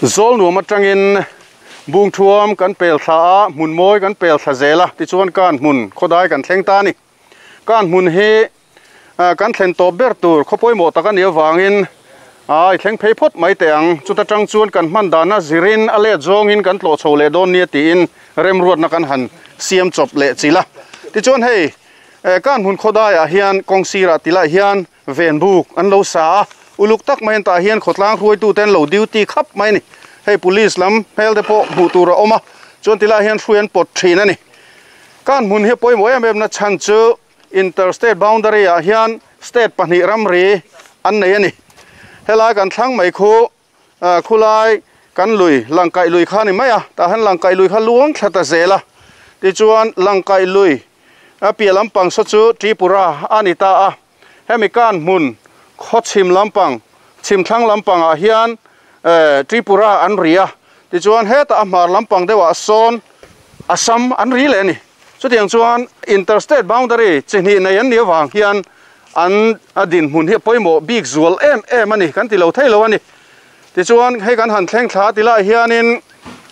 Zawlnuam atangin Bungthuam kan pel thla a, hmun mawi kan pel thla zel a, tichuan kan hmun khawdai kan thleng ta a ni. Kan hmun hi kan thlen tawp ber tur khaw pawimawh tak a nih avangin ai thleng phei phawt mai teh ang. Chuta tang chuan kan hman dana zirin a let zawngin kan tlawh chho leh dawn nia tiin remruatna kan han siam chawp leh chilh a. Tichuan hei kan hmun khawdaiah hian kawng sirah tilai hian Ven buk an lo sa a, uluk tak mai an tah hian khawtlang hruaitute an lo duty khap mai a ni. Hei police lam hmel te pawh hmuh tur a awm a, chuan tilai hian hrui an pawt thin a ni. Kan hmun hi a pawimawh em em na chhan chu inter state boundary ah hian state pahnih ramri an nei a ni. Helai kan thlang mai khu khulai kan lui langkaih lui kha a ni mai a, tah hian langkaih lui kha luang thla ta zel a, tichuan langkaih lui a piah lampang saw chu Tripura a ni ta a, hemi kan hmun khaw chhim lampang chhim thlang lampangah hian Tripura an ri a, tichuan hetah a hmar lampang deuhah sawn Assam an ri leh a ni. Chutiang chuan interstate boundary chi hnih nei an nih avang hian an dinhmun hi a pawimawh bik zual em em a ni kan ti lo thei lo a ni. Tichuan hei kan han thleng thla ti lai hianin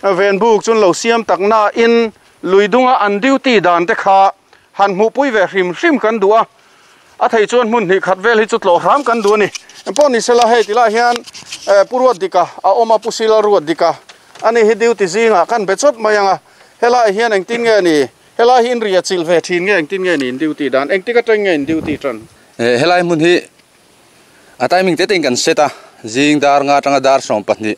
venbuk chu an lo siam tak nain lui dunga an duty dan te kha han hmuhpui ve hrim hrim kan duh a, a thei chuan hmun hnih khat vel hi chu tlawh hram kan duh a ni. Engpawh ni sela hei ti lai hian Pu Ruatdika a awm a, Pu Sila Ruatdika a ni hi duty zingah kan be chawt mai ang a, helaiah hian engtin nge ni, helai hi in ri a chilh ve thin nge engtin nge ni in duty dan, engtik atang nge in duty tan? Helai hmun hi a timing te tein kan set a, zing dar nga atanga dar 12,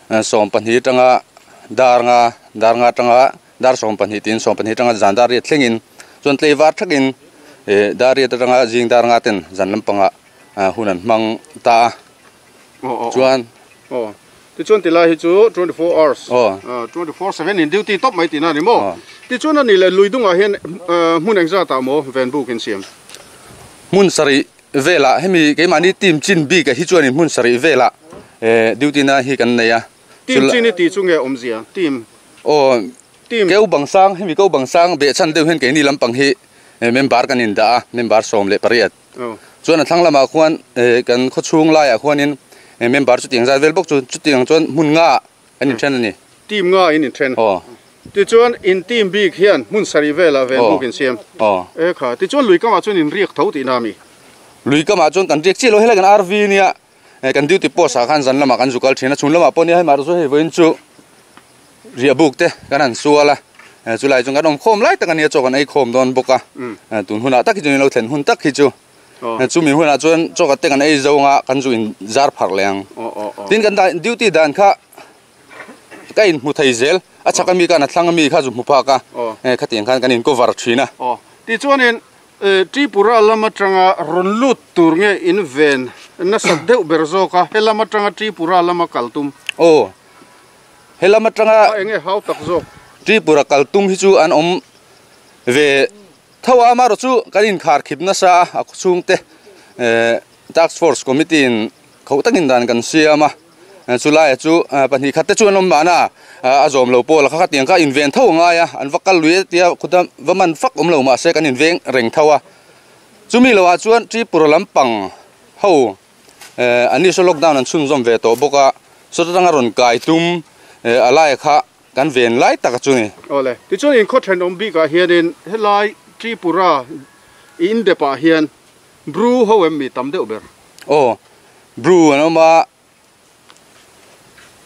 12 atanga dar nga, dar nga atanga dar 12 tiin 12 atanga zan dar riat thlengin chuan tlei var thakin eh dar riat atanga zing dar nga ten zan lampangah hun an hmang ta a chuan aw tichuan tilai hi chu 24 hours 24/7 in duty tawp mai tihna a ni maw tichuan a ni leh lui dungah hian hmun engzat ah maw ven buk in siam hmun sarih velah hemi keimahni team chin bik ah hi chuanin hmun sarih velah eh duty na hi kan nei a Team chin i tih chu nge awmzia? Team. Aw, team. Keu bang sang, hemi keu bang sang behchhan deuh hian keini lampang hi member kan indah a, member 18. Chuan a thlang lamah khuan kan khawchhung laiah khuanin member chutiang zat vel bawk chu chutiang chuan hmun nga kan inthen a ni. Team nga in inthen. Aw. Tichuan in team bik hian hmun sarih velah ven buk in siam. Aw. E kha, tichuan lui kamah chuan in riak tho tihna a mi? Lui kamah chuan kan riak chiah lo, helai kan RV nia. Hei kan duty post ah khan zan lamah kan zu kal thin a, chhun lamah pawh nia hei mah chu hei vawiin chu riah buk te kan han sual a, chulai chu kan awm khawm lai tak a nia chaw kan ei khawm dawn bawk a, tun hunah tak hi chu ilo thlen hun tak hi chu chumi hunah chuan chaw te kan ei zo anga kan zu in zar pharh leh ang. Tin kan duty dan kha ka in hmu thei zel, a chhak ami khan a thlang ami kha zu hmu phak a, khatiang khan kan in cover thin a. Tichuanin Tripura lam atanga rawn lut tur nge in ven nasat deuh ber zawk a, he lam atanga Tripura lama kal tum. Aw, he lam atanga. A enge hau tak zawk. Tripura kal tum hi chu an awm ve tho a, amaherawh chu kan inkhar khip nasa a, a khawchhungte Task Force Committee in Kho takin dan kan siam a, chulaiah chu pahnih khat te chu an awm mahna a zawm lo pawh la kha khatiang kha inven tho a ngai a, an va kal lui a tia khuta va man fak awm lo mahse kan inveng reng tho a. Chumi lohah chuan Tripura lampang ho an ni saw lockdown an chhunzawm ve tawh bawk a, sawta tanga rawn kai tum a laia kha kan ven lai tak a chu ni. Awle, tichuan in khaw thenawm bikah hianin helai Tripura in depah hian Bru ho em mi tam deuh ber? Aw, Bru an awm a,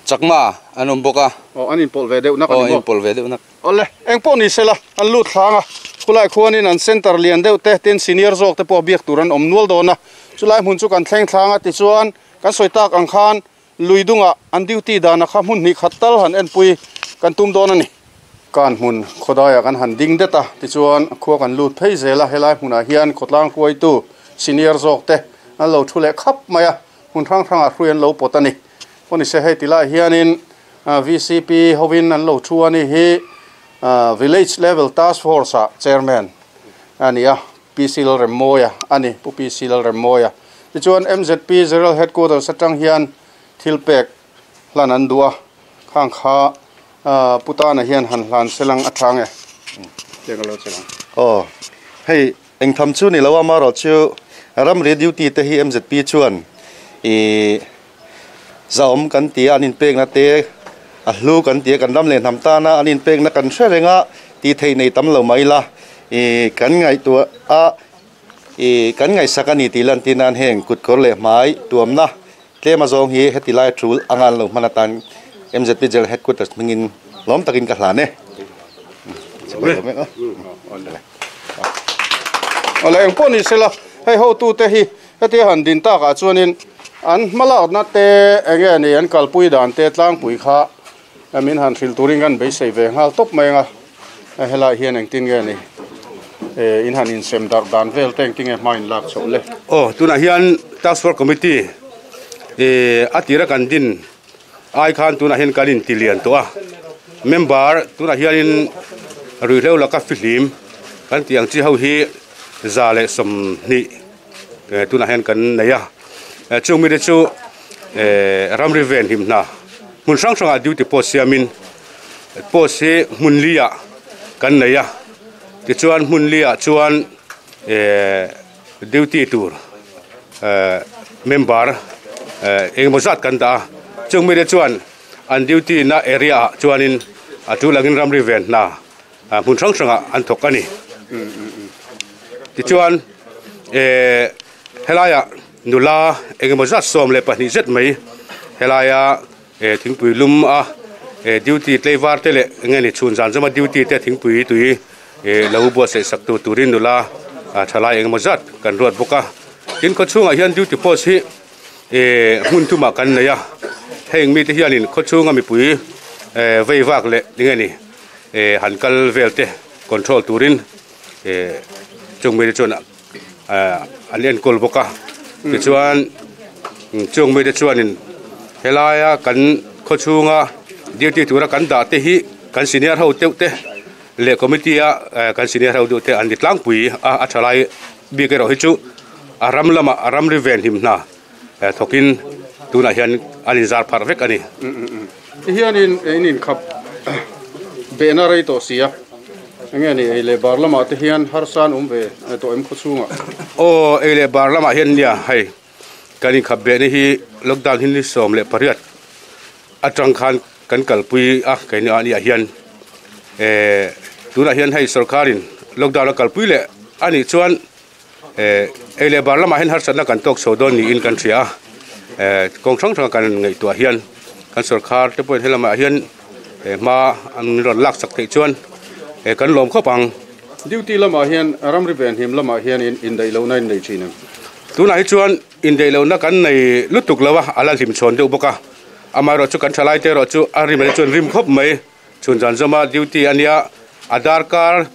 Chakma an awm bawk a. Aw, an inpawlh ve deuh nak a ni maw? Aw, an inpawlh ve deuh nak. Awle, eng pawh ni sela, an lut thlang a, khulai khuanin an centre lian deuh te, tin senior zawk te pawh biak tur an awm nual dawn a. Chulai hmun chu kan thleng thlang a, tichuan kan sawi tak ang khan Lui dungah an duty dana kha hmun hnih khat tal han enpui kan tum dawn a ni. Kan hmun khawdaiah kan han ding det a, tichuan khua kan lut phei zel a, helai hmunah hian khawtlang hruaitu senior zawk te an lo thu leh khap mai a, hmun hrang hrangah hrui an lo pawt a ni. Pawnise hei ti lai hianin VCP hovin an lo thu a ni hi Village Level Task Force ah Chairman a ni a. PC Lalremmawia a ni, Pu PC Lalremmawia. Tichuan MZP General Headquarters atang hian thil pek hlan an duh a, khang kha Pu Tana hian han hlan selang a tha nge? Tiang ka lo che lang. Aw, hei engtham chu ni lo a, amaherawhchu ramri duty te hi MZP chuan ih. Zahawm kan ti a, an inpekna te a hlu kan ti a, kan ram leh hnam tana an inpekna kan hre reng a, tih theih nei tam lo mai ila ih kan ngaihtuah a ih kan ngaihsak a ni tih lantir nan heng kutkawr leh hmai tuamna tlem azawng hi heti lai tul anga an lo hman atan MZP General Headquarters hmingin lawm takin ka hlan e. Awle engpawh ni sela hei hotute hi Hetia han din takah chuanin an hmalakna te eng nge ni an kalpui dan te tlangpui kha min han hrilh turin kan beisei ve nghal tawp mai ang a, helai hian engtin nge ni in han insem darh dan vel te engtin nge hma in lak chhoh le. Aw tunah hian Task Force Committee a tira kan din ai khan tunah hian kan inti lian tawh a, member tunah hianin ruihhlo laka fihlim kan tih ang chi ho hi 120 tunah hian kan nei a chung mite chu ramri ven him hna hmun hrang hrangah duty post siamin post hi hmun li ah kan nei a tichuan hmun li ah chuan duty tur member engemaw zat kan dah a chung mite chuan an duty na area ah chuanin a tul angin ramri ven hna hmun hrang hrangah an thawk a ni. Tichuan eh helaiah nula engemaw zat 12 zet mai helaia eh thingpui lum a eh duty tlei var te leh enge ni chhun zan zawma duty te thingpui tui eh lo buatsaih sak tur turin nula thalai engemaw zat kan ruat bawk a. Tin khawchhungah hian duty post hi eh hmun thumah kan nei a, heng mite hianin khawchhunga mipui eh vei vak leh enge ni eh han kal vel te control turin eh chung mite chuan eh an enkawl bawk a tichuan chung mite chuanin helaia kan khawchhunga duty tura kan dah te hi kan senior ho deuh te leh committee a kan senior ho deuh te an ni tlangpui a a tha lai bik erawh hi chu a ram lamah a ramri ven him hna thawkin tunah hian an inzar pharh vek a ni. Tihianin in inkhap behna rei tawh si a, enge ni ei leh bar lamah te hian harsa an awm ve tawh em khawchhungah? Aw, ei leh bar lamah hian nia hei kan inkhap behna hi lockdown hi ni 18 atang khan kan kalpui a keini ah niah hian tunah hian hei sorkarin lockdown a kalpui leh a nih chuan Ei leh bar lamah hian harsatna kan tawk chho dawn niin kan hria a, kawng hrang hranga kan ngaihtuah hian kan sorkar te pawhin helamah hian hma an rawn lak chak theih chuan kan lawm khawp ang. Duty lamah hian ramri venhim lamah hian indaih lohna in nei thin em? Tunah hi chuan indaih lohna kan nei lutuk lo a, a la hlim chhawn deuh bawk a, amaherawh chu kan thalai te erawh chu a rim ah chuan rim khawp mai, chhun zan zawma duty a nia, a darkar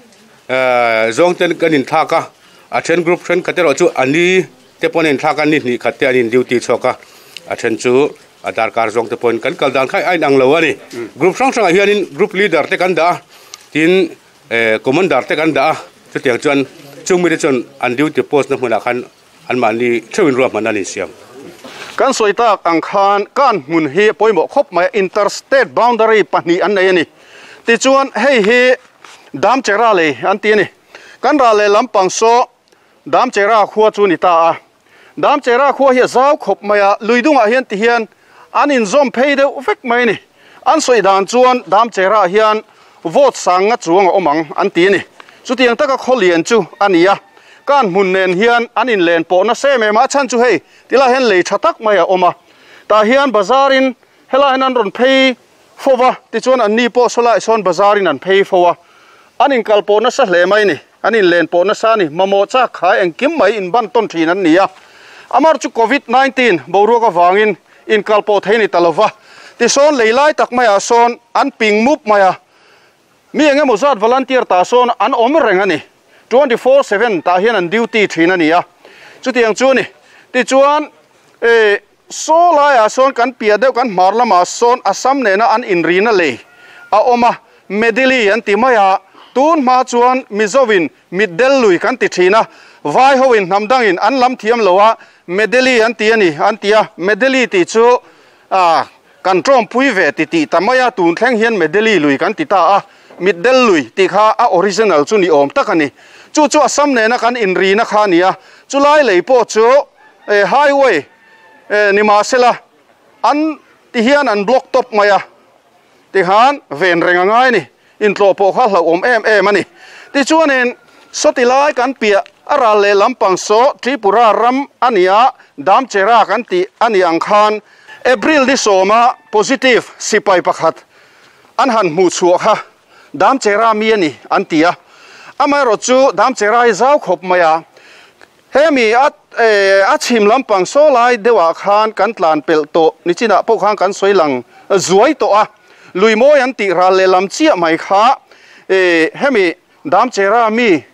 Zawng ten kan inthlak a, a then group thenkhat erawh chu a ni te pawh an inthlak a, ni hnih khat te an in duty chhuak a, a then chu a darkar zawng te pawhin kan kal dan kha a inang lo a ni. Group hrang hrangah hianin group leader te kan dah a, tin commander te kan dah a, chutiang chuan chung mite chuan an duty post na hmunah khan anmahni theuhin ruahman an insiam. Kan sawi tak ang khan kan hmun hi a pawimawh khawp mai a, interstate boundary pahnih an nei a ni. Tichuan hei hi Damchera lei an ti a ni. Kan ral leh lampang saw Damchera khua chu ni ta a. Damchera khua hi a zau khawp mai a, lui dungah hian ti hian an inzawm phei deuh vek mai a ni. An sawi dan chuan Damchera hian vote sang nga chuang a awm ang an ti a ni. Chutiang taka khaw lian chu a ni a, kan hmun nen hian an inlen pawh nasa em em a, a chhan chu hei tilai hian lei tha tak mai a awm a, tah hian bazar in helai hian an rawn phei fo va, tichuan anni pawh sawlai sawn bazar in an phei fo a, an inkal pawh nasa hle mai a ni, an inlen pawh nasa a ni, mamawh chak kha engkim mai inban tawn thin an ni a, amar chu covid 19 boruak avangin inkal pawh thei ni ta lo va, tisawn lei lai tak maiah sawn an ping mup mai a, mi eng emaw zat volunteer tah sawn an awm reng a ni, 24/7 tah hian an duty thin a ni a, chutiang chu a ni, tichuan eh. Saw laiah sawn kan piah deuh kan hmar lamah sawn Assam nena an inrina lei a awm a, Medili an ti mai a, tun hma chuan Mizoin Mitdel lui kan ti thin a, Vai hoin hnam dangin an lam thiam lo a, Medili an ti a ni an ti a, Medili tih chu kan tawmpui ve ti tih ta mai a, tun thleng hian Medili lui kan ti ta a, Mitdel lui tih kha a original chu ni awm tak a ni. Chu chu Assam nena kan inrina kha a ni a, chulai lei pawh chu highway nimahsela an. Ti hian an block tawp mai a, tikhan ven reng a ngai a ni. Intlawh pawh kha hlauhawm em em a ni. Tichuanin sawti lai kan piah a ral leh lampang saw Tripura ram a nia Damchera kan tih a nih ang khan April ni sawma positive sipai pakhat an han hmuh chhuah kha Damchera mi a ni an ti a. Amaherawh chu Damchera hi zau khawp mai a, hemi a a chhim lampang saw lai deuhah khan kan tlan pelh tawh nichinah pawh khan kan sawi lang zuai tawh a, lui mawi an tih ral lehlam chiah mai kha hemi Damchera mi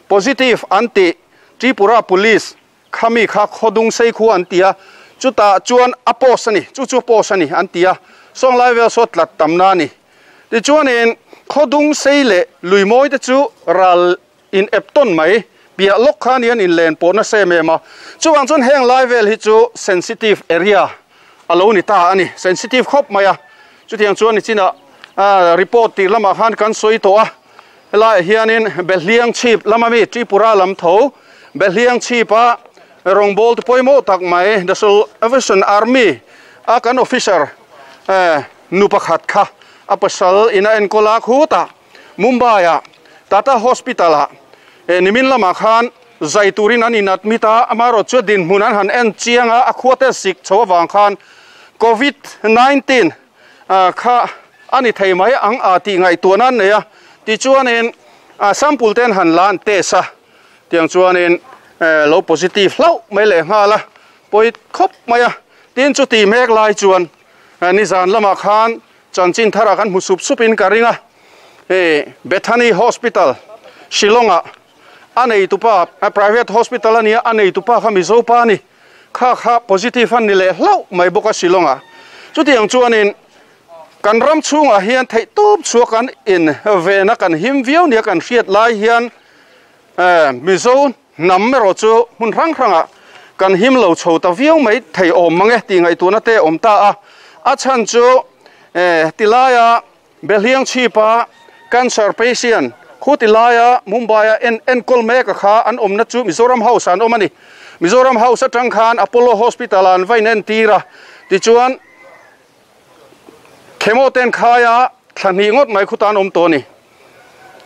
positive an tih Tripura Police Khami kha khawdung sei khu an ti a, chutah chuan a post a ni, chu chu post a ni an ti a, sawng lai vel saw tlat tamna a ni. Tichuanin khawdung sei leh lui mawi te chu ral in ep tawn mai, piah lawk kha ni an inlen pawh nasa em em a, chuvang chuan heng lai vel hi chu sensitive area a lo ni ta a ni, sensitive khawp mai a, chutiang chuan nichinah report tih lamah khan kan sawi tawh a. Helaiah hianin Behliang chhip lama mi Tripura lam tho Behliang chhipa rawngbawltu pawimawh tak mai The Salvation Army a kan officer nu pakhat kha a pasal in a enkawl a khutah Mumbai ah Tata Hospital ah nimin lamah khan zai turin an in admit a, amaherawh chu dinhmun an han en chiang a, a khua te sik chho avang khan Covid 19 kha a ni thei mai ang a tih ngaihtuahna an nei a, tichuanin sample te an han la an test a, tiang chuanin lo positive hlauh mai leh nghal a, pawi khawp mai a, tin chuti mek lai chuan nizan lamah khan chanchin tharah kan hmu sup sup in ka ring a, hei Bethany Hospital Shillong ah a neitupa private hospital a nia a neitupa kha Mizopa a ni. Kha kha positive a ni leh hlauh mai bawk a Shillong ah. Chutiang chuanin kan ram chhungah hian theih tawp chhuah kan in ven a kan him viau nia kan hriat lai hian Mizo hnam erawh chu hmun hrang hrangah kan him lo chho ta viau mai thei awm mang e tih ngaihtuahna te a awm ta a. A chhan chu tilaia Behliang chhipa cancer patient khuti laia Mumbai-a en enkawl mek a kha an awmna chu Mizoram House ah an awm a ni. Mizoram House atang khan Apollo Hospital ah an va inentir a, tichuan chemo ten khaia thla hnih ngawt mai khuta an awm tawh a ni.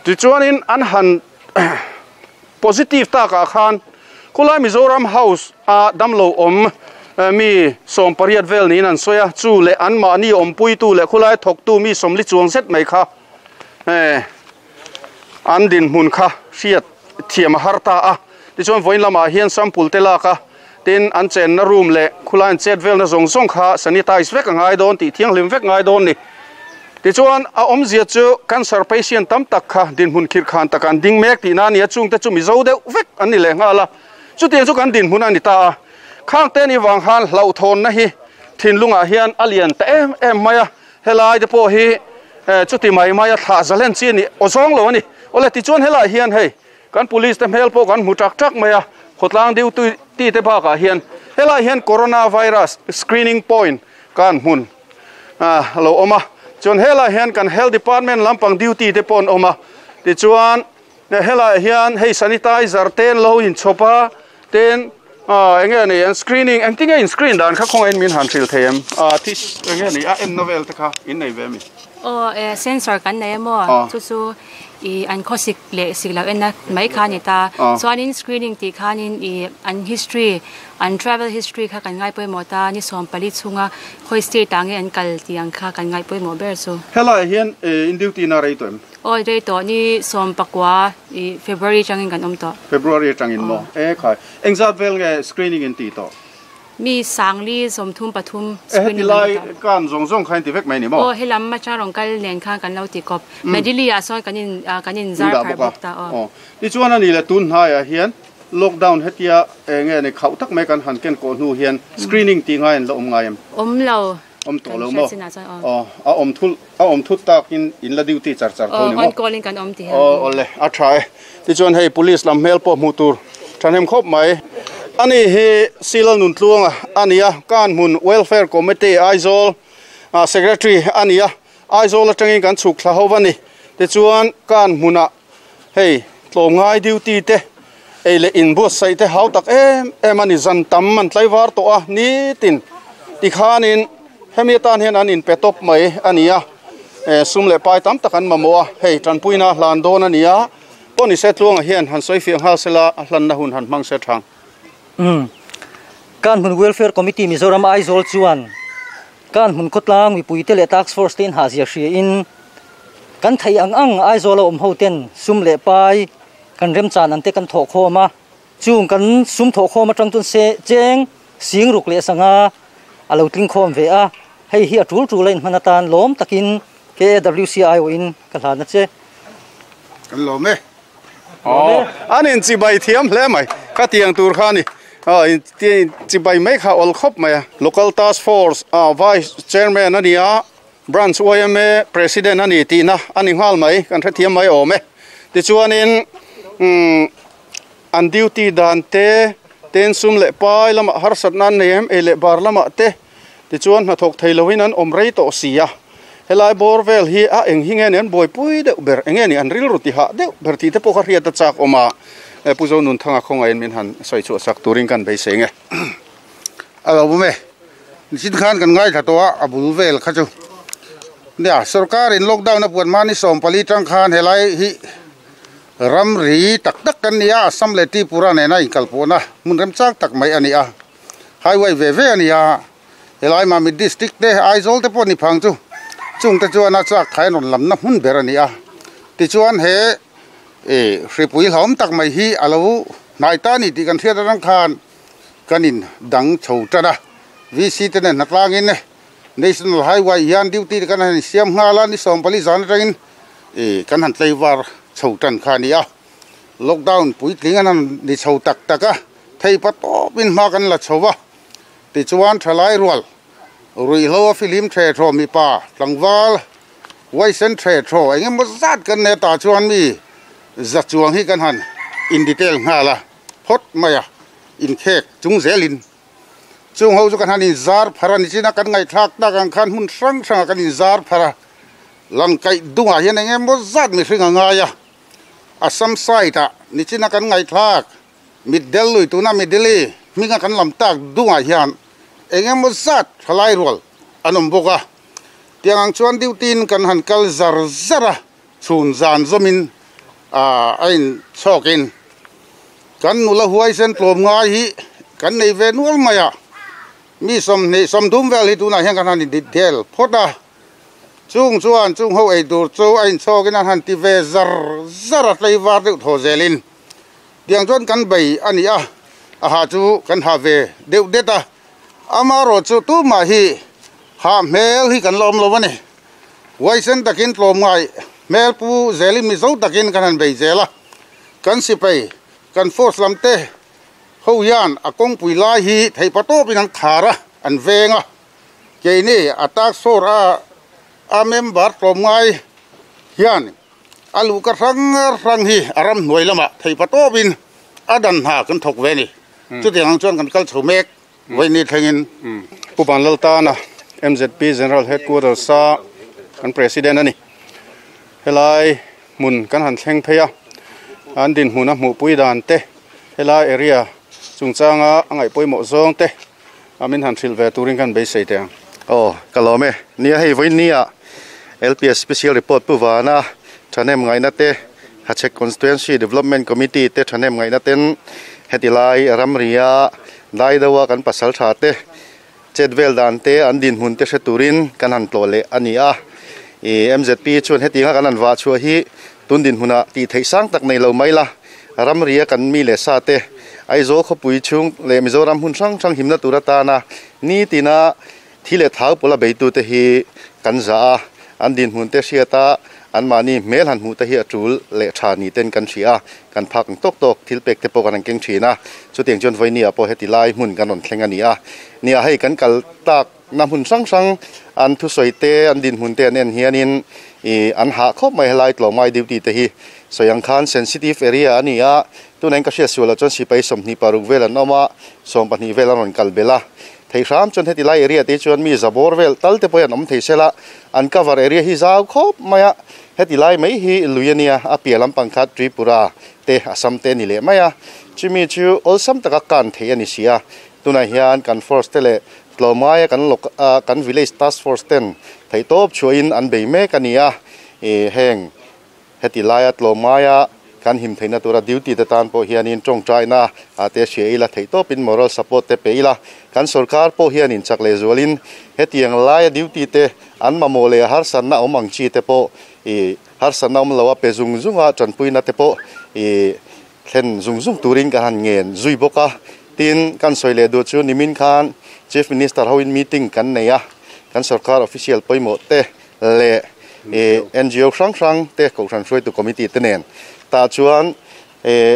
Tichuanin an han positive takah khan khulai Mizoram House a damlo awm mi 80 vel niin an sawi a, chu leh anmahni awmpuitu leh khulai thawktu mi 40 chuang zet mai kha an dinhmun kha hriat thiam a har ta a. Tichuan vawiin lamah hian sample te lak a, tin an chenna room leh khulai an chet velna zawng zawng kha sanitize vek a ngai dawn tih thianghlim vek ngai dawn ni. Tichuan a awmzia chu cancer patient tam tak kha dinhmun khirh khan tak an ding mek tihna a ni a, chungte chu Mizo deuh vek an ni leh nghal a, chutiang chu kan dinhmun a ni ta a. Khang te ni vang khan hlauhthawnna hi thinlungah hian a lian ta em em mai a, helai te pawh hi chuti mai mai a thlah zalen chi a ni aw zawng lo a ni. Awle tichuan helaiah hian hei Kan police te hmel pawh kan hmu tak tak mai a, khawtlang duty te bakah hian helai hian corona virus screening point kan hmun a lo awm a, chuan helai hian kan health department lampang duty te pawh an awm a, tichuan helai hian hei sanitizer te an lo inchhawp a, tin eng nge ni an screening engtin nge in screen dan kha khawngaih min han hrilh thei em? Eng nge ni a enna vel te kha in nei ve a mi? Aw sensor kan nei a maw chu chu I an khawsik leh sik loh enna mai kha a ni ta. Chuanin screening tih khanin i an history, an travel history kha kan ngai pawimawh ta, ni 14 chhunga khawi state ah nge an kal tih ang kha kan ngai pawimawh ber chu. Helaiah hian in duty na rei tawh em? Aw rei tawh, ni 19 i February atangin kan awm tawh. February atangin maw? E khai, engzat vel nge screening in tih tawh? Mi sangli 33 E heti lai kan zawng zawng kha in ti vek mai ni maw? Aw helam atang rawn kal nen khan kan lo ti kawp. Medilli ah sawn kan in kan in zar phar bawk ta aw. Aw tichuan a ni le tun hnaiah hian lockdown hetia enge ni khauh tak mai kan han ken kawh hnu hian screening tih ngai an la awm ngai em? Awm lo. Awm tawh lo maw? Aw a awm thul a awm thut tak in in la duty char char tho ni maw? Aw on call in kan awm ti hian. Aw awle a tha e. Tichuan hei police lam hmel pawh hmuh tur thahnem khawp mai. Ani hi Silal Nuntluanga a ni a, Kanhmun Welfare Committee Aizawl Secretary a ni a, Aizawl atangin kan chhuk thla ho va ni. Tichuan Kanhmunah hei tlawmngai duty te ei leh in buatsaih te hau tak em em a ni, zan tam an tlaivar tawh a nitin tikhanin. Hemi atan hian an inpe tawp mai a ni a, sum leh pai tam tak an mamawh a, hei tanpuina hlan dawn a ni a, pawh ni se tluangah hian han sawi fiah nghal sela a hlanna hun han hmang se thang. Umm. Kanhmun Welfare Committee Mizoram Aizawl chuan Kanhmun khawtlang mipuite leh Task Force te inhahzia hria in kan theih ang ang Aizawl a awm ho ten sum leh pai kan remchan ang te kan thawh khawm a, chung kan sum thawh khawm atang chuan se cheng sing ruk leh sanga a lo tling khawm ve a, hei hi a tul tul a inhman atan lawm takin KAWCIO in ka hlan a che. Kan lawm e. Aw, an in chibai thiam hle mai. Ka tiang tur kha a ni. Aw, in chibai mai kha awl khawp mai a. Local Task Force ah Vice Chairman a ni a, Branch yma President a ni tihna a ni nghal mai, kan hrethiam mai awm e. Tichuanin, umm, an duty dan te, tensum leh pai lamah harsatna an nei em, ei leh bar lamah te, Tichuan hnathawk thei loin an awm rei tawh si a, helai bawr vel hi a eng hi nge ni an buaipui deuh ber, eng nge ni an rilru ti hah deuh ber tih te pawh kha hriat a chak awm a, Pu Zonunthanga khawngahin min han sawi chhuah sak turin kan beisei nge. A lo awm e, nichin khan kan ngaithla tawh a, a bul vel kha chu nia sorkarin lockdown a puan mahni 14 tang khan helai hi ramri tak tak kan ni a, Assam leh Tripura nena inkalpawhna hmun remchang tak mai a ni a. Highway ve ve a ni a, helai Mamit District te Aizawl te pawh ni phang chu chung te chuan a chak khai an rawn lamna hmun ber a ni a. Tichuan he ih hripui hlauhawm tak mai hi a lo hnai ta a ni tih kan hriat atang khan kan in dang chho tan a. VC te nen hnatlangin National Highway hian duty te kan han insiam nghal a, ni 14 zan atangin ih kan han tlaivar chho tan kha a ni a. Lockdown puitling an han ni chho tak tak a, thei pa tawpin hma kan la chho va, tichuan thalai rual ruihhlo a filim the thaw mipa tlangval huaisen the thaw eng emaw zat kan nei ta chuan mi za chuang hi kan han in detail nghal a, phawt mai a inkhek chung zelin chung ho chu kan han inzar phar a, nichina kan ngaihthlak tak ang khan hmun hrang hrangah kan inzar phar a, langkaih dungah hian eng emaw zat mihring a ngai a. Assam side ah nichina kan ngaihthlak Mitdel lui tuna Midili hminga kan lam tak dungah hian eng emaw zat thalai rual an awm bawk a. Tiang ang chuan duty in kan han kal zar zar a, chhun zan zawmin a in chhawkin kan nula huaisen tlawm ngai hi kan nei ve nual mai a, mi 20 30 vel hi tunah hian kan han in detail phawt a. Chung chuan chung ho ei tur chu a inchhawkin an han ti ve zar zar a, tlei var deuh thaw zelin tiang chuan kan bei a ni a, a ha chu kan ha ve deuh det a, amaherawh chu tumah hi ha hmel hi kan la awm lo a ni. Huaisen takin tlawmngai hmel pu zelin mizo takin kan han bei zel a, kan sipai kan force lam te ho hian a kawngpui lai hi theihpa tawpin an khar a, an veng a. Keini a task force a a member tlawmngai hian a luhka hrang hrang hi a ramhnuai lamah theihpa tawpin a dan hna kan thawk ve a ni. Chutiang ang chuan kan kal chho mek vawiin thlengin. Pu Vanlaltana, MZP General Headquarters a kan President a ni. Helai hmun kan han thleng phei a, an dinhmun a hmuhpui dan te, helai area chungchanga a ngaih pawimawh zawng te, A min han hrilh ve turin kan beisei teh ang. Aw, ka lawm e. Nia hei vawiin nia LPS Special Report Pu Vana thahnem ngaihna te, Hachhek Constituency Development Committee te thahnem ngaihna ten heti lai ramria Daidoa kan pasal tha te chet vel dan te an dinhmun te hre turin kan han tlawh leh a ni a. I MZP chuan heti anga kan han vah chhuah hi tun dinhmunah tih theih sang tak nei lo mai la. Ramria kan mi leh sa te, Aizawl khawpui chhung leh Mizoram hmun hrang hrang himna tur atana nitina thi leh thau pawla beitute hi kan zah a, an dinhmun te hriat a, anmahni hmel han hmuh te hi a tul leh tha ni ten kan hria a, kan phak ang tawk tawk thil pek te pawh kan han keng thin a, chutiang chuan vawinia pawh heti lai hmun kan rawn thleng a ni a, nia hei kan kal tak na hmun hrang hrang an thusawi te an dinhmun te an en hianin ih an hah khawp mai helai tlawmngai duty te hi sawi ang khan sensitive area a ni a tunah hian ka hriat sual ah chuan sipai 26 vel an awm a 12 vel an rawn kal belh a thei hram chuan heti lai area te hi chuan mi za bawr vel tal te pawh hi an awm thei sela an cover area hi zau khawp mai a heti lai mai hi lui a nia a piah lampang kha Tripura te Assam te a ni leh mai a chumi chu awlsam taka kan theih a ni si a. Tunah hian kan force te leh tlawmngaia kan kan village task force ten theihtawp chhuahin an bei mek a ni a, heng heti laia tlawmngaia kan him theihna tura duty te tan pawh hianin tawngtaina te hria ila, theihtawpin moral support te pe ila, kan sorkar pawh hianin chak leh zualin hetiang laia duty te an mamawh leh harsatna awm ang chi te pawh harsatna awm lo a pe zung zunga tanpuina te pawh thlen zung zung turin kan han ngen zui bawk a. Tin, kan sawi leh duh chu nimin khan Chief Minister hoin meeting kan nei a, kan sorkar official pawimawh te leh NGO hrang hrang te Kohhran hruaitu committee te nen tah chuan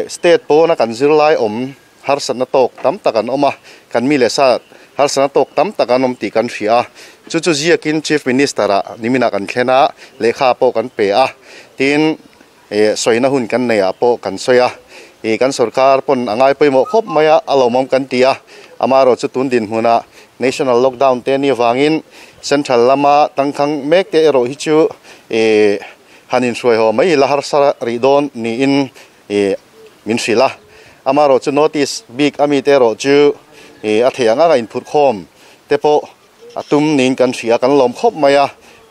state pawna kan zirlai awm harsatna tawk tam tak an awm a, kan mi leh sa harsatna tawk tam tak an awm tih kan hria a. Chu chu ziakin Chief Minister ah niminah kan thlen a, lehkha pawh kan pe a. Tin, Sawina hun kan nei ah pawh kan sawi a, kan sorkar pawn a ngai pawimawh khawp mai a, a lawmawm kan ti a, amaherawh chu tun dinhmunah National Lockdown te ni avangin Central lama tangkhang mek te erawh hi chu han inhruai haw mai ila harsa rih dawn niin min hrilh a, amaherawh chu Notice bik ami te erawh chu a theih ang anga inphurh khawm te pawh A tum niin kan hria, kan lawm khawp mai a,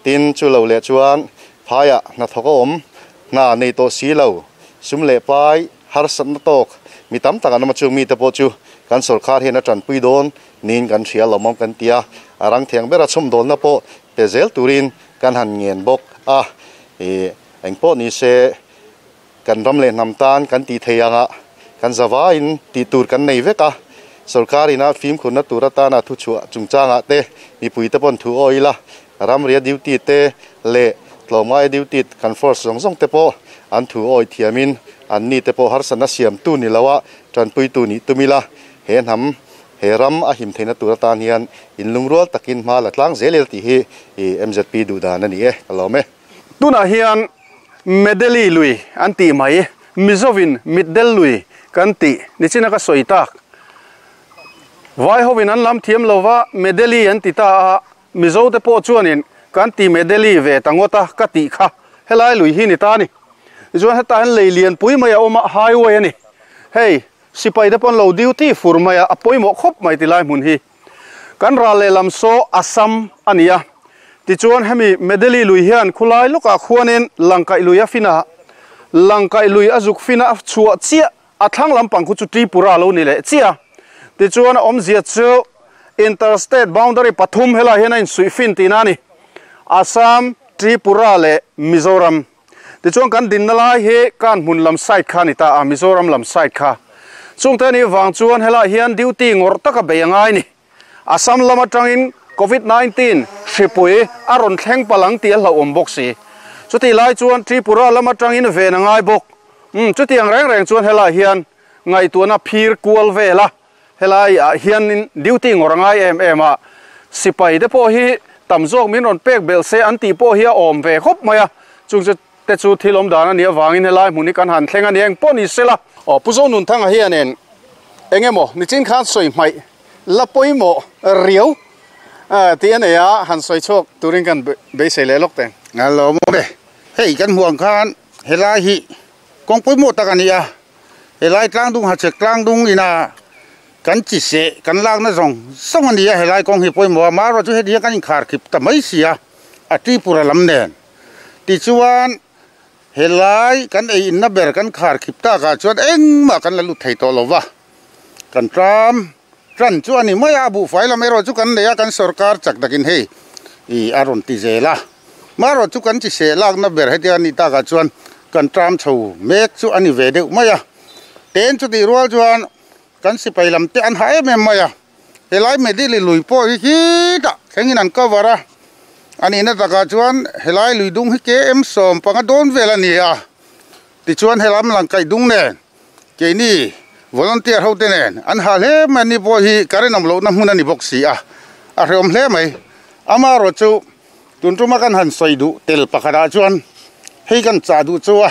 tin chu lo leh chuan phaiah hnathawk a awm, hna nei tawh si lo, sum leh pai harsatna tawk mi tam tak an awm a, chung mite pawh chu kan sorkar hian a tanpui dawn niin kan hria, lawmawm kan ti a, a rang thiang bera chhawmdawlna pawh pe zel turin kan han ngen bawk a, ih engpawh ni se Kan ram leh hnam tan kan tih thei anga kan zavaiin tih tur kan nei vek a, sorkar ina fimkhurna tur atana thuchhuah chungchangah te mipuite pawn thu aw ila, ramria duty te leh tlawmngai duty kan force zawng zawng te pawh an thu awi thiamin an ni te pawh harsatna siamtu ni loa tanpuitu nih tum ila, he hnam he ram a him theihna tur atan hian inlungrual takin hma la tlang zel ila tih hi MZP duhdan a ni e, ka lawm e. Tunah hian Medeli lui an tih mai, Mizovin Mitdel lui kan tih nichina ka sawi tak. Vai hovin an lam thiam lova Medeli an ti ta a, Mizo te pawh chuanin kan ti Medeli ve ta ngawt a ka tih kha helai lui hi ni ta a ni. Tichuan hetah hian lei lianpui mai a awm a, highway a ni. Hei sipai te pawh an lo duty fur mai a, a pawimawh khawp mai tilai hmun hi. Kan ral lehlam saw Assam a ni a, tichuan hemi Medeli lui hian khulai lawkah khuanin Langkaih lui a fin a, Langkaih lui a zuk fin a chhuah chiah a thlang lampang khu chu Tripura a lo ni leh chiah a, tichuan a awmzia chu Interstate boundary pathum helaiah hian a insuih fin tihna a ni, Assam, Tripura leh Mizoram. Tichuan kan dinna lai hi kan hmun lam side kha a ni ta a, Mizoram lam side kha. Chungte anih vang chuan helaiah hian duty ngawrh taka bei a ngai ni. Assam lam atangin Covid 19 hripui a rawn thleng palh ang tih a hlauhawm bawk si. Chutih lai chuan Tripura lam atangin ven a ngai bawk. Umm chutiang reng reng chuan helaiah hian ngaihtuahna phir kual vel a. Helai ah hianin duty ngawr a ngai em em a, sipai te pawh hi tam zawk min rawn pek belh se an tih pawh hi a awm ve khawp mai a, chung chu te chu thil awm dan a nih avangin helai hmun hi kan han thleng a ni eng pawh ni sela. Aw Pu Zonunthanga hianin eng emaw nichin khan sawi hmaih la pawimawh riau tih a nei a, han sawi chhuak turin kan beisei leh lawk teng. A lawmawm e, hei kan hmuh ang khan helai hi kawng pawimawh tak a ni a. Helai tlangdung hachhek tlangdung ina kan chi seh kan lakna zawng zawng a ni a, helai kawng hi pawimawh a, marawh chu heti hian kan inkhar khip ta mai si a, a Tripura lam nen. Tichuan helai kan ei inna ber kan khar khip takah chuan engmah kan la lut thei tawh lo va, kan tram tan chu a ni mai a, a buhfai lam erawh chu kan nei a, kan sorkar chak takin hei ih a rawn ti zel a. Marawh chu kan chi seh lakna ber hetia a nih takah chuan kan tram chho mek chu a ni ve deuh mai a. Ten chutih rual chuan kan sipai lam te an ha em em mai a. Helai Medili lui pawh hi khitah thlengin an cover a. A nihna takah chuan helai lui dung hi KM 15 dawn vel a ni a. Tichuan helam langkaih dung nen keini volunteer ho te nen an ha hle mai a ni pawh hi current awm lohna hmun a ni bawk si a. A hrehawm hle mai. Amaherawh chu Tun tuma kan han sawi duh tel pakhatah chuan hei kan chah duh chu a,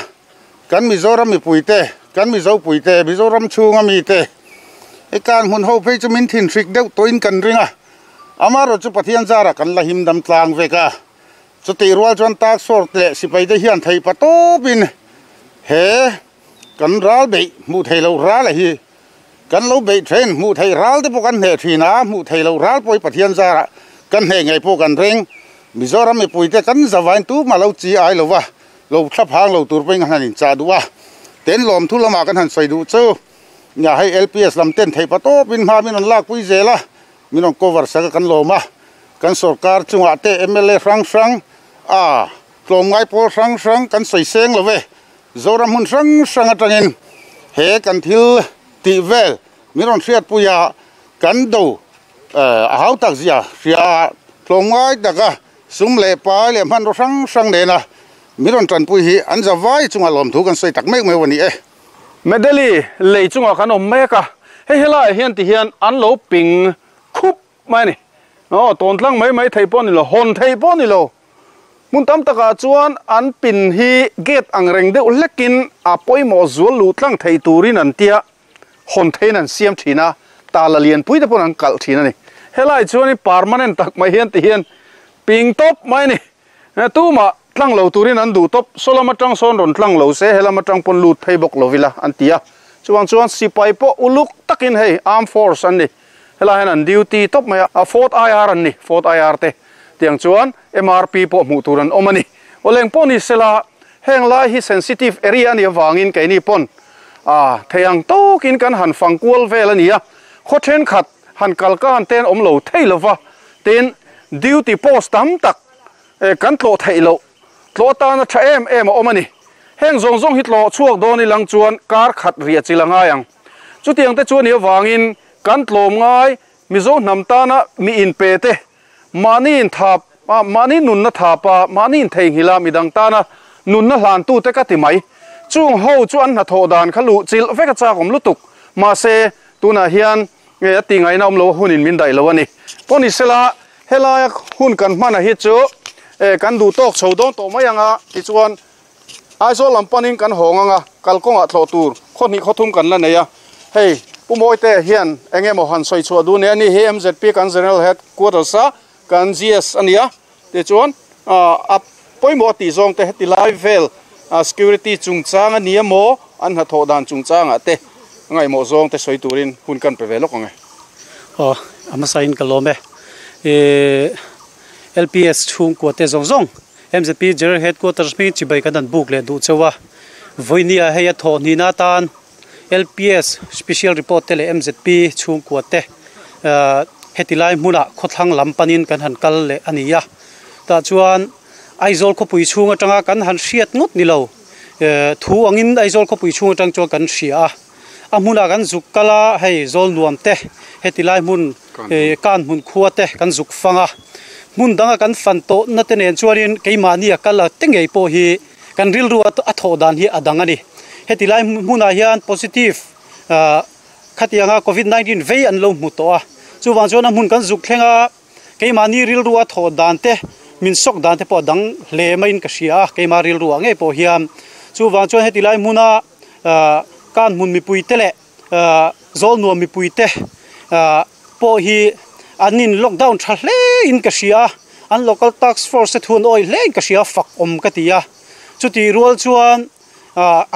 kan Mizoram mipuite, kan Mizopuite, Mizoram chhunga mite hei kan hmun ho phei chu min thinhrik deuh tawhin kan ring a, amaherawh chu Pathian zarah kan la him dam tlang vek a, chutih rual chuan task force leh sipaite hian theih pa tawpin he kan ral beih hmuh theih loh ral a hi. Kan lo beih then hmuh theih ral te pawh kan hneh thin a, hmuh theih loh ral pawh hi Pathian zarah kan hneh ngei pawh kan ring. Mizoram mipuite kan zavain tumah lo chi ai lo va, lo thla phang lo tur pawhin kan han inchah duh a. Ten lawmthu lamah kan han sawi duh chu, nia hei LPS lam ten theih pa tawpin hma min rawn lakpui zel a, min rawn cover sak a kan lawm a. Kan sorkar chungah te mla hrang hrang a tlawmngai pawl hrang hrang kan sawi seng lo ve. Zoram hmun hrang hrang atangin he kan thil tih vel min rawn hriatpui a, kan do a hau tak zia hria a, tlawmngai taka sum leh pai leh hmanraw hrang hrang nena min rawn tanpui hi an za vai chunga lawmthu kan sawi tak mek mai a ni e. Medeli lei chungah kan awm mek a, hei helaiah hian tihian an lo ping khup mai a ni. Aw, tawntlang mai mai thei pawh a ni lo, hawn thei pawh a ni lo. Hmun tam takah chuan an pin hi gate ang reng deuh hlekin a pawimawh zual luh tlang thei turin an tia hawn theiin an siam thin a, tala lianpui te pawn an kalh thin a ni. Helai chuanin permanent tak mai hian ti hian ping tawp mai a ni. Tumah tlang lo turin an duh tawp, saw lam atang sawn rawn tlang lo se, helam atang pawn lut phei bawk lo ila an ti a. Chuvang chuan sipai pawh uluk takin hei armed force an ni. Helai hian an duty tawp mai a, a fourth IR an ni, fourth IR te tiang chuan MRP pawh hmuh tur an awm a ni. Aw leng pawh ni sela, heng lai hi sensitive area a nih avangin keini pawn a thei ang tawkin kan han fang kual vel a ni a, khaw thenkhat han kal kan ten awm lo thei lova, tin duty post tam tak kan tlawh theih loh, tlawh atana tha em em a awm a ni. Heng zawng zawng hi tlawh chhuak dawn ilang chuan kar khat riah chil a ngai ang. Chutiang te chu a nih avangin kan tlawm ngai Mizo hnam tana mi inpe te, mahni inthap a, mahni nunna thap a, mahni intheihnghilh a midang tana nunna hlantu te ka ti mai. Chung ho chu an hnathawh dan kha luh chilh vek a chak awm lutuk. Mahse, tunah hian nge a ti ngaihna awm lo a hunin min daih lo a ni. Pawh ni sela, helaia hun kan hman a hi chu kan duh tawk chho dawn tawh mai ang a, tichuan Aizawl lam panin kan hawng ang a, kalkawngah tlawh tur khaw hnih khaw thum kan la nei a. Hei, Pu Mawite hian eng emaw han sawi chhuah duh nia, ani hi MZP kan General Head Quarters a kan GS a nia, tichuan a pawimawh a tih zawng te heti lai vel security chungchang a ni emaw an hnathawh dan chungchangah te ngaihmawh zawng te sawi turin hun kan pe ve lawk ang e. Aw, a hmasain ka lawm e. LPS chhungkua te zawng zawng MZP General Headquarters hmingin chibai kan han buk leh duh chauh a. Vawinia hei a thawh hnihna atan LPS Special Report te leh MZP chhungkua te heti lai hmunah khawthlang lam panin kan han kal leh a ni a. Tah chuan Aizawl khawpui chhung atanga kan han hriat ngawt ni lo thu angin Aizawl khawpui chhung atang chuan kan hria a. A hmunah kan zuk kal a, hei zawl nuam te heti lai hmun kan hmun khua te kan zuk fang a, hmun danga kan fan tawh na te nen chuanin keimahni a kal a te ngei pawh hi kan rilru a thawh dan hi a dang a ni. Heti lai hmunah hian positive khatianga covid 19 vei an lo hmu tawh a, chuvang chuan a hmun kan zuk thleng a, keimahni rilru a thawh dan te min sawk dan te pawh a dang hle maiin ka hria a, keimah rilru ah ngei pawh hian chuvang chuan heti lai hmuna kan hmun mipui te leh zawl nuam mipui te pawh hi an in lockdown tha hle in ka hria a, an local task force te thu an awih hle in ka hria a, fak awm ka ti a, chutih rual chuan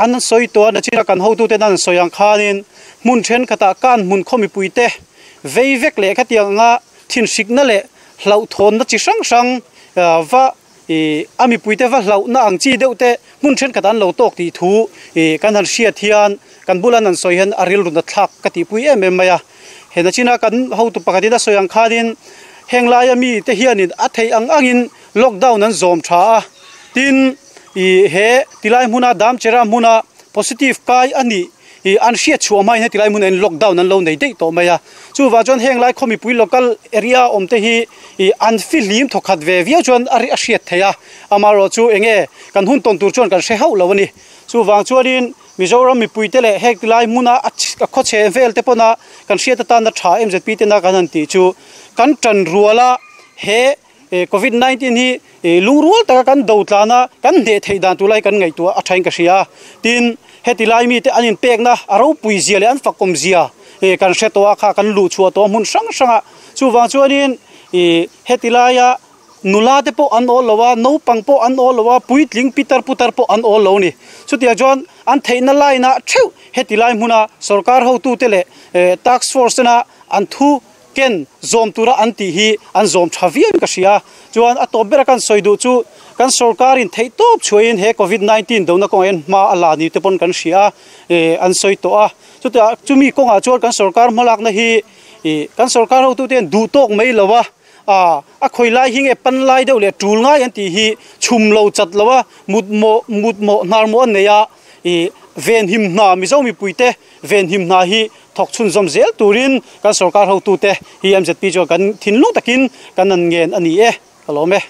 an sawi tawh a nachina kan hotute an sawi ang khanin hmun thenkhatah kan hmun khaw mipui te vei vek leh khatiang anga thinhrikna leh hlauhthawnna chi hrang hrang va Ih, a mipuite va hlauhna ang chi deuh te hmun thenkhat an lo tawk tih thu ih kan han hriat hian kan bula an han sawi hian a rilru nathlak ka tihpui em em mai a. He nachina kan hotu pakhatin a sawi ang khanin heng laia mite hianin a theih ang angin lockdown an zawm tha a, tin ih he tilai hmuna Damchera hmuna positive kai a nih Ih, an hriat chhuah hmain heti lai hmunah hian lockdown an lo nei daih tawh mai a. Chuvang chuan heng lai khaw mipui local area awm te hi ih an fihlim thawkhat ve viau chuan a a hriat theih a. Amaherawh chu eng nge kan hun tawn tur chuan kan hre hauh lo a ni. Chuvang chuanin Mizoram mipui te leh heng tilai hmuna a khaw chhe vel te pawna kan hriat atana tha MZP tena kan han tih chu kan tan ruala he Covid 19 hi lungrual taka kan do tlan a, kan hneh theih dan tur lai kan ngaihtuah a thain ka hria a. Tin, heti lai mite an inpekna a ropui zia leh an fakawm zia kan hre tawh a, kha kan luh chhuah tawh a hmun hrang hrang a. Chuvang chuanin heti laia Nula te pawh an awl lo a, naupang pawh an awl lo a, puitling pitar putar pawh an awl lo a ni. Chutiang chuan an theihna line-ah theuh heti lai hmuna sorkar hotute leh task force tena an thu ken zawm tura an tih hi an zawm tha viau in ka hria. Chuan a tawp bera kan sawi duh chu kan sorkarin theih tawp chhuahin he covid 19 dona kawngah hian hma a la ni te pawn kan hria a, an sawi tawh a. Chutiang chumi kawngah chuan kan sorkar hmalakna hi kan sorkar hotute hian duh tawk mai lo a, a khawi lai hi nge pan lai deuh leh tul ngai an tih hi chhum lo chat lo a, mut mawh mut mawh hnar mawh an nei a, venhim hna Mizo mipuite venhim hna hi thawk chhunzawm zel turin kan sorkar hotute hi MZP chuan kan thinlung takin kan an ngen a ni e, ka lawm e.